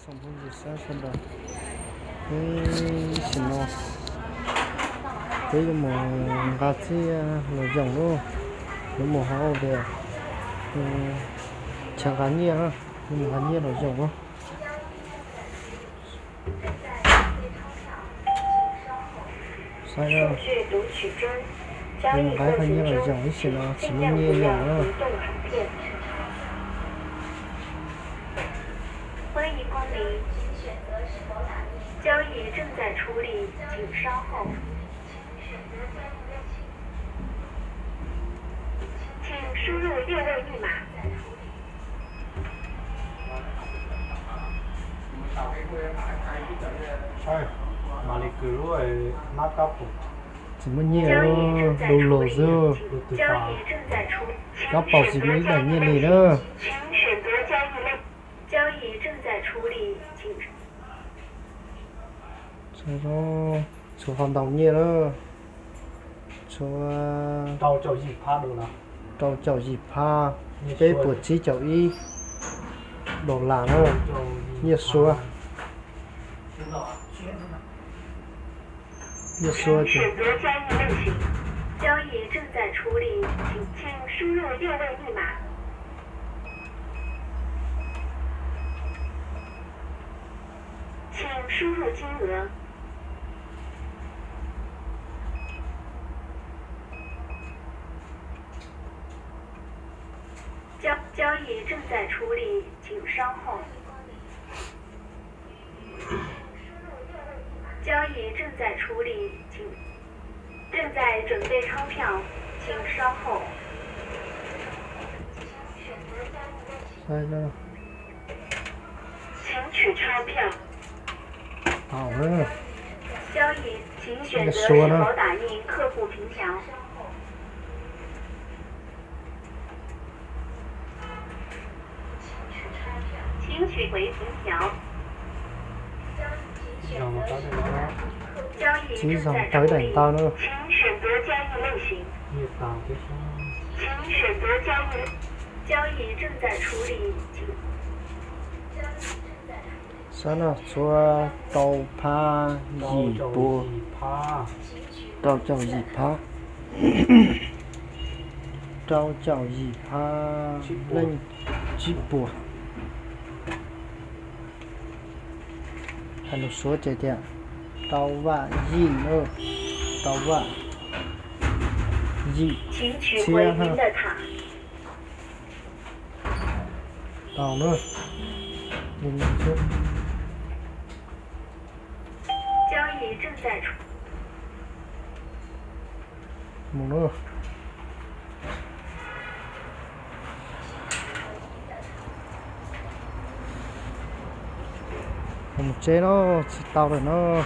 Tsoom phooj ywg sawv daws, peb sim no peb yuav mus nqa txiaj los yoom lauj, yuav mus hauv ua cas nqa nyiaj, yuav mus nqa nyiaj los yoom lauj. Saib, yuav mus nqa ib qho nyiaj los yoom ib sim no tsis muaj nyiaj yoom na. 欢迎光临，交易正在处理，请稍后。请输入六位密码。 Mas li kws lub nab kab paus tsis muaj nyiaj, du lug xwb. Kab paus tsis muaj ib daim nyiaj li na. 交易正在处理，请 Tshuav ho ntau nyiaj na, tshuav rau caum yim phab, peb puas tsib caum ib dollar na, nyiaj suav. Nyiaj suav ces 交易正在处理，请输入六位密码。 请输入金额。交交易正在处理，请稍后。交易正在处理，请正在准备钞票，请稍后。 请取钞票。 Tau na. 交易，请选择是否打印客户凭条。 请取回凭条。 Tsis zoo tau ib daim ntau na. 请选择交易类型。 Saib no, tshuav rau phab yim puas, rau caum yim phab, rau caum yim phab leej tsib puas. Hais lus Suav ces tias rau vaj yim, rau vaj yim txhiab na. Tau na. Mus na. Mus tsev no, tsis tau lawm no.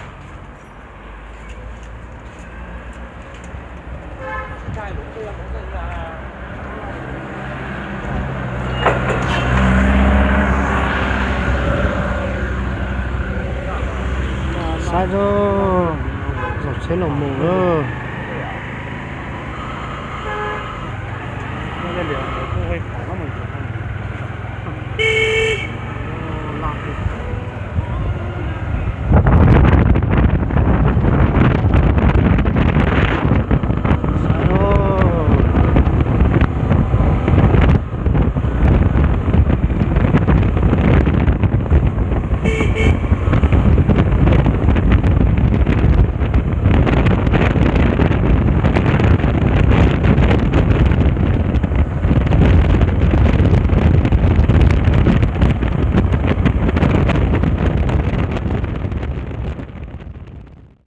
Saib zoo, zaum tsheb los mus na.